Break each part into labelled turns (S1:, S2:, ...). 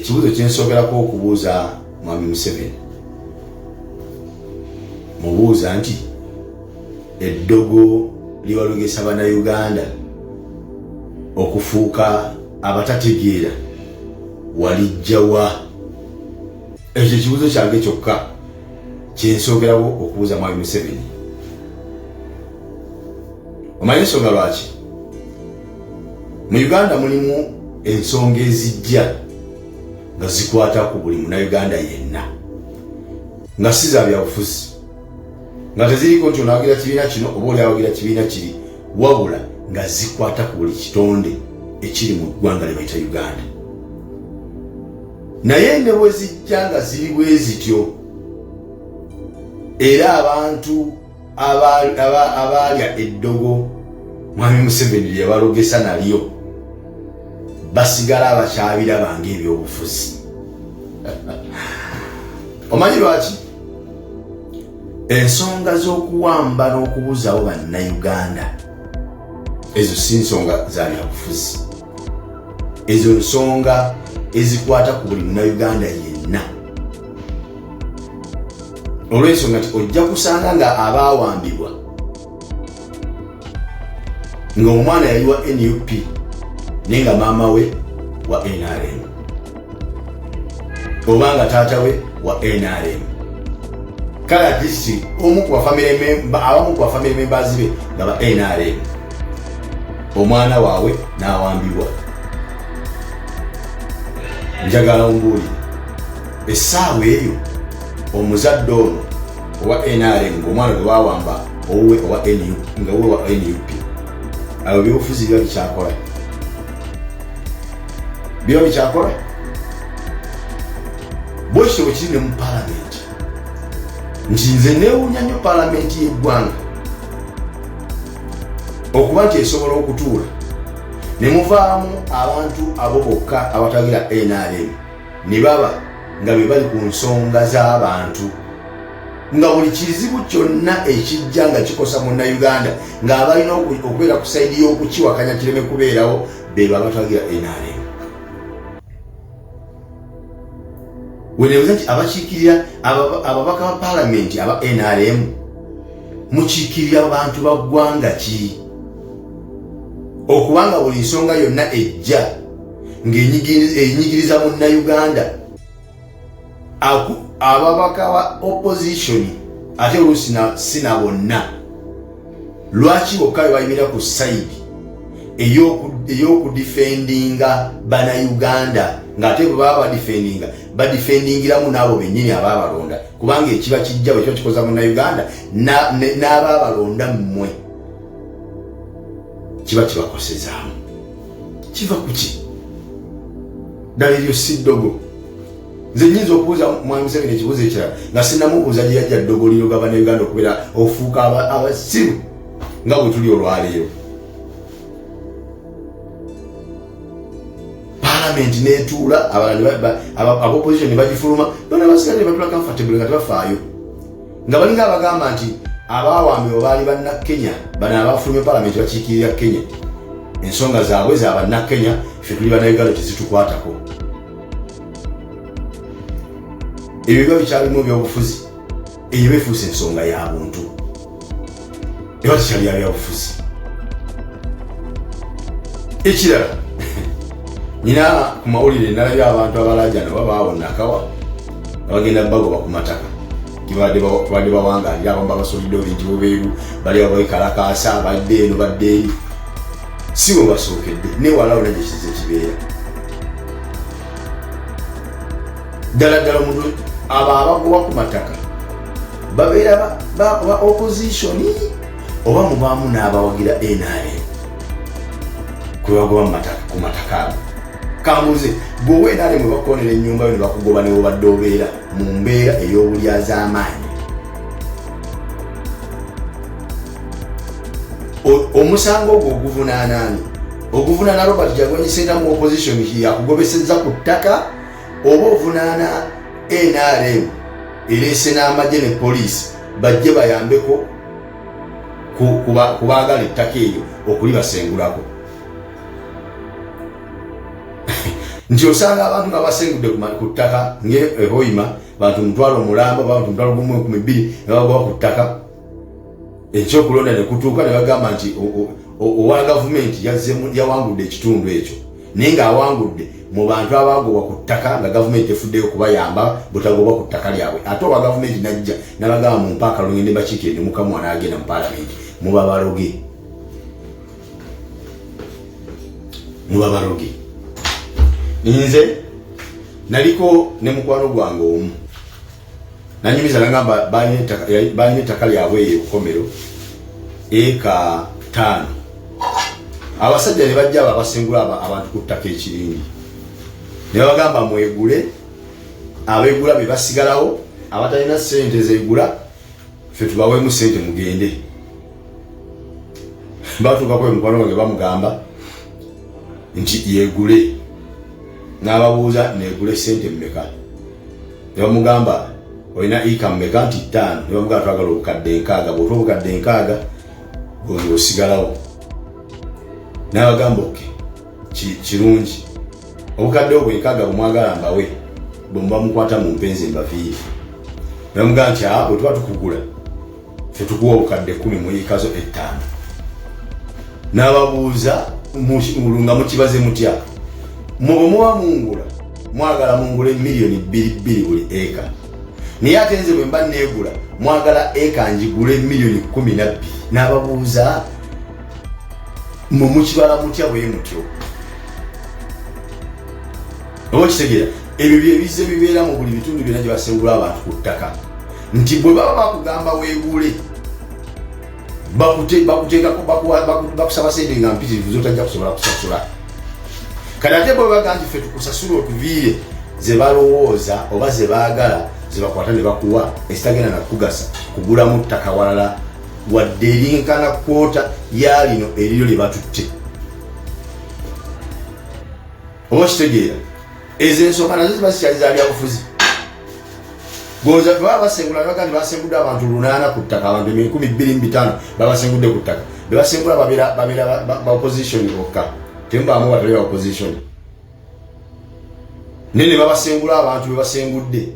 S1: Ekibuuzo kyensookerako okubuuza Mwami Museveni, mubuuza nti eddogo lyewalogesa Bannayuganda okufuuka abatategeera walijja wa? Ekyo ekibuuzo kyange kyokka kyensookerako okubuuza Mwami Museveni. Omanyi ensonga lwaki? Mu Uganda mulimu ensonga ezijja nga zikwata ku buli Munauganda yenna, nga si za byabufuzi, nga teziriko nti onawagira kibiina kino oba oli awagira kibiina kiri, wabula nga zikwata ku buli kitonde ekiri mu ggwanga lye bayita Uganda. Naye ne bwe zijja nga ziri bwe zityo, era abantu abaalya eddogo Mwami Museveni lye yabalogesa nalyo basigala abakyabiraba ng'ebyobufuzi. Omanyi lwaki? Ensonga z'okuwamba n'okubuzawo Bannayuganda ezo si nsonga za byabufuzi, ezo nsonga ezikwata ku buli Munnayuganda yenna, olw'ensonga nti ojja kusanga nga abaawambibwa ng'omwana yali wa NUP naye nga maama we wa NRM, oba nga taata we wa NRM. Kale at least omu ku abamu ku bafamily members be nga ba NRM, omwana waabwe n'awambibwa. Njagala ombuulire essaawa eyo omuzadde ono owa NRM ng'omwana gwe bawamba owuwe owa NUP, nga wuwe wa NUP, abo ebyobufuzi biba bikyakola, biba bikyakola. Bwekityo bwe kiri ne mu palamenti, nti nze neewuunya nnyo palamenti y'eggwanga okuba nti esobola okutuula ne muvaamu abantu abo bokka abatagira NRM ne baba nga be bali ku nsonga z'abantu, nga buli kizibu kyonna ekijja nga kikosa Munnayuganda ng'abalina okubeera ku sayidi y'okukiwakanya kireme kubeerawo bebo abatwagira NRM. Wenebuza nti abakiikirira ababaka ba palamenti aba NRM mukiikirira abantu ba ggwanga ki, okubanga buli nsonga yonna ejja ng'enyigiriza Munnayuganda ababaka ba opposition, ate oluusi si na bonna, lwaki bokka be bayimirira ku sayidi ey'okudifendinga Bannayuganda, ng'ate bwe baba badifendinga badifendingiramu n'abo bennyini abaabalonda, kubanga ekiba kijja bwe kiba kikoza Munnayuganda n'abaabalonda mmwe kiba kibakosezaamu. Kiva ku ki ddala? Eryo si ddogo? Nze nyinza okubuuza Mwami Museveni ekibuuzo ekirala nga sinnamubuuza gye yajja ddogo liroga Bannayuganda okubeera ofuuka abasiru nga bwe tuli olwaleero. Palamenti netuula, abopposition ne bagifuluma, bona basigala ne batula comfortable nga tebafaayo, nga balinga abagamba nti abawambibwa baali Bannakenya, bano abafulumye palamenti bakiikirira Kenya, ensonga zaabwe za Bannakenya, ffe tuli Bannayuganda tezitukwatako. Ebyo biba bikyalimu ebyobufuzi, eyo befuusa ensonga ya buntu, eba tekyali ya byabufuzi. Ekirala, nina ku mawulire nalabye abantu abalajana oba baawo nakawa nga bagenda bagoba ku mataka gibadde bawangalira, abamu babasulidde ebintu bubeeru, bali abekalakaasa badde eno badde eri, si we basookedde newalawo nagye kize kibeera ddala ddala. Omuntu abo abagoba ku mataka babeera ba opposition oba mubaamu n'abawagira NRM kwebagoba ku mataka ago? Kambuze, gwe owa NRM webakonera ennyumba yo ne bakugoba ne wobadde obeera mu mbeera ey'obulyazaamaanyi, omusango ogwo oguvunaanaani? Oguvunaana Robert Kyagulanyi Ssentamu opposition yakugobesezza ku ttaka, oba ovunaana NRM ereese n'amagye ne poliisi bajje bayambeko ku baagala ettaka eryo okulibasengulako? Nti osanga abantu nga basengudde ku ttaka ng'ehoima bantu 500,000, bantu 12,000 ne bagoba ku ttaka. Ekyokulonda ne kutuuka ne bagamba nti owa gavumenti yawangudde ekitundu ekyo, naye ng'awangudde mu bantu abagobwa ku ttaka nga gavumenti efuddeyo kubayamba butagobwa ku ttaka lyabwe. Ate owa gavumenti najja n'abagamba mumpe akalulu ngende mbakiikirire, ne mukamuwa n'agenda mu paalamenti. Muba baloge, muba baloge. Nze naliko ne mukwano gwange omu nanyumiza nagamba balina ettaka lyabwe eyo ebukomero eka 5. Abasajja ne bajja abo abasengula abantu ku ttaka ekirindi ne babagamba mwegule, abegula be basigalawo, abatalina ssente zegula ffe tubaweemu ssente mugende. Batuukako mukwano gwange bamugamba nti yegule, n'ababuuza negule ssente mmeka? Ne bamugamba olina ika mmeka? Nti 5. Ne bamugamba twagala obukadde 60, bw'otwa obukadde 60 gwe osigalawo. N'abagamba okay, kirungi, obukadde obwo 60 bwemwagala mbawe, bwe muba mukwata mu mpenzi mbaviire. Ne bamugamba nti aa, bwe tuba tukugula ffe tukuwa obukadde 10 mu yiika zo 5. N'ababuuza nga mukibaze mutya? Mwe bwe muba mungula mwagala mungule miliyoni 2 2 buli eka, naye ate nze bwe mba neegula mwagala eka njigule miliyoni 12. N'ababuuza mwe mukibala mutya bwe mutyo? Oba okitegeera, ebyo byebizze bibeera mu buli bitundu byonna gye basengula abantu ku ttaka, nti bwe baba bakugamba weegule bakuteekako bakusaba sente nga mpitirivu zotajja kusobola kusasula. Kati ate bwe baga nti ffe tukusasula otuviire, ze balowooza oba ze baagala ze bakwata ne bakuwa ezitagenda nakugasa kugulamu ttaka walala wadde erinkana kwota ya lino eriro lye batutte. Oba okitegeera, ezo ensonga nazo ziba zikyali za byabufuzi. Goza baba basengula baga nti basengudde abantu 800 ku ttaka, abantu 2500 babasengudde ku ttaka. Bebasengula babeera ba opposition bokka, temubaamu batali ba opposition. Naye ne babasengula abantu bebasengudde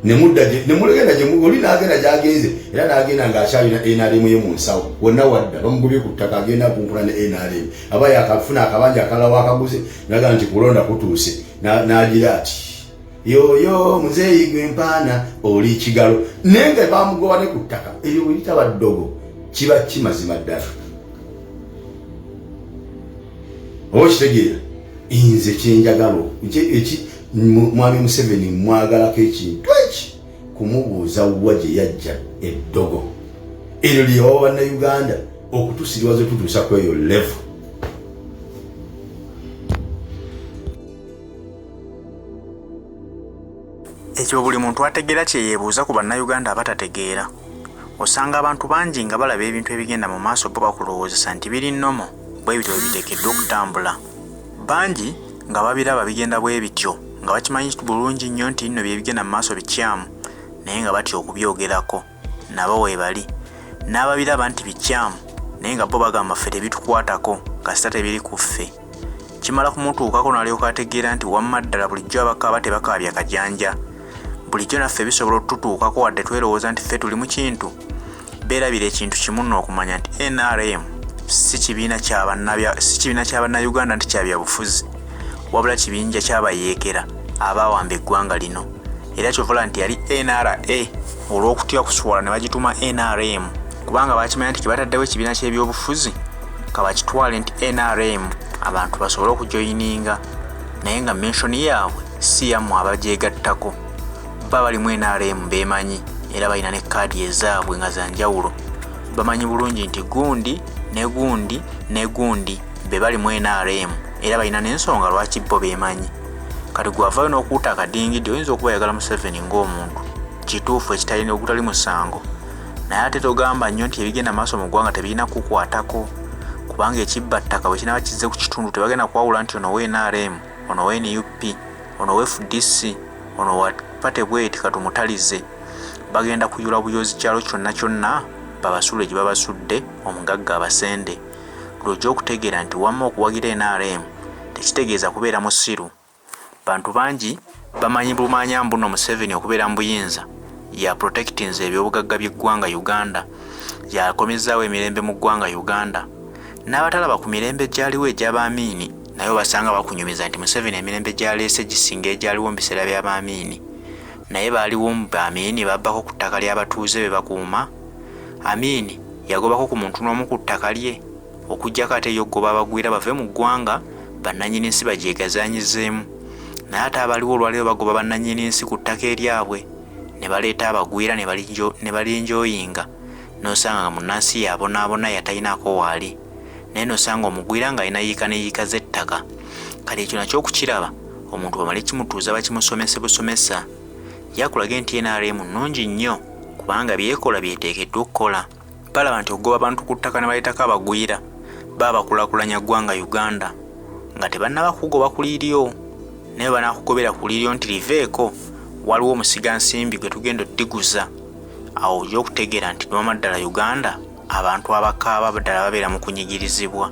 S1: nemudda nemulegenda oli n'agenda gy'agenze, era n'agenda ng'akyalina NRM ye mu nsawo. Wonna wadda bamugobye ku ttaka, agenda akunkula ne NRM, aba yakafuna akabanja akalala wakaguze, naga nti kulonda kutuuse, n'agira ati yoyo muzeeyi gwe mpaana oli kigalo, naye nga bamugoba ne ku ttaka. Eryo bwe litaba ddogo kiba kimazima ddala. Oba okitegeera, nze kyenjagala eki mwami Museveni mwagalako ekintu eki kumubuuza wa gye yajja eddogo eryo lyewawa bannayuganda okutusiriwaza tutuusa ku eyo level.
S2: Ekyo buli muntu ategeera kye yeebuuza ku bannayuganda abatategeera. Osanga abantu bangi nga balaba ebintu ebigenda mu maaso, bo bakulowoozesa nti biri normal, bwe bityo bwe biteekeddwa okutambula. Bangi nga babiraba bigenda bwe bityo nga bakimanyi bulungi nnyo nti nno bye bigenda mu maaso bikyamu, naye nga batya okubyogerako. Nabo weebali n'ababiraba nti bikyamu, naye nga bo bagamba ffe tebitukwatako, kasita tebiri ku ffe. Kimala kumutuukako n'alyoka ategeera nti wamma ddala bulijjo abakaaba tebakaabya kajanja, bulijjo naffe bisobola otutuukako wadde twerowooza nti ffe tuli mu kintu. Beerabira ekintu kimu nno, okumanya nti NRM si kibiina kya bannayuganda nti kya byabufuzi, wabula kibinja ky'abayeekera abaawamba eggwanga lino. Era kyova nti yali NRA, olw'okutya kuswala ne bagituma NRM, kubanga bakimanya nti kebataddewo ekibiina ky'ebyobufuzi kabakitwale nti NRM abantu basobole okujoyininga, naye nga mission yaabwe si yammwe abagyegattako. Ba balimu NRM beemanyi, era balina ne kaadi ezaabwe nga za njawulo. Bamanyi bulungi nti gundi ne gundi ne gundi be bali mu NRM, era balina n'ensonga lwaki bo beemanyi. Kati gwavaayo n'okuwuta akadingidi, oyinza okuba oyagala Museveni ng'omuntu, kituufu ekitalina ogutali musango, naye ate togamba nnyo nti ebigenda maaso mu ggwanga tebirina kukwatako, kubanga ekibba ttaka bwe kinaaba kizze ku kitundu tebagenda kwawula nti ono wa NRM, ono wa NUP, ono wa FDC, ono wa party bweti katumutalize. Bagenda kuyula buyozi kyalo kyonna kyonna babasule gye babasudde, omugagga abasende. Lw'ojja okutegeera nti wamma okuwagira NRM tekitegeeza kubeera musiru. Bantu bangi bamanyi bumanya mbuno Museveni okubeera mu buyinza ya protectinze ebyobugagga by'eggwanga Uganda, yakomezzaawo emirembe mu ggwanga Uganda. N'abatalaba ku mirembe egyaliwo egy'aba Amiini naye obasanga bakunyumiza nti Museveni emirembe gy'aleese gisinga egyaliwo mu biseera by'aba Amiini. Naye baaliwo mu Amiini babbako ku ttaka ly'abatuuze be bakuuma? Amiini yagobako ku muntu n'omu ku ttaka lye? Okuggyako ate ye okugoba abagwira bave mu ggwanga bannannyini nsi bagyegazaanyizeemu. Naye ate abaliwo olwaleero bagoba bannannyini nsi ku ttaka eryabwe ne baleeta abagwira ne balinjoyinga n'osanga nga munnansi ye abonaabona ye atalinaako waali naye n'osanga omugwira ng'alina yiika ne yiika z'ettaka. Kati ekyo nakyo okukiraba omuntu bamale kimutuuza bakimusomese busomesa ye akulage nti nrm nnungi nnyo kubanga by'ekola by'eteekeddwa okukola. Balaba nti okugoba abantu ku ttaka ne baleetako abagwira baba bakulaakulanya ggwanga Uganda nga tebannaba kukugoba ku liryo. Naye bwe banaakugobera ku liryo nti liveeko waliwo omusigansimbi gwe tugenda oddiguza, awo ojja okutegeera nti wamma ddala Uganda abantu abakaaba ddala babeera mu kunyigirizibwa.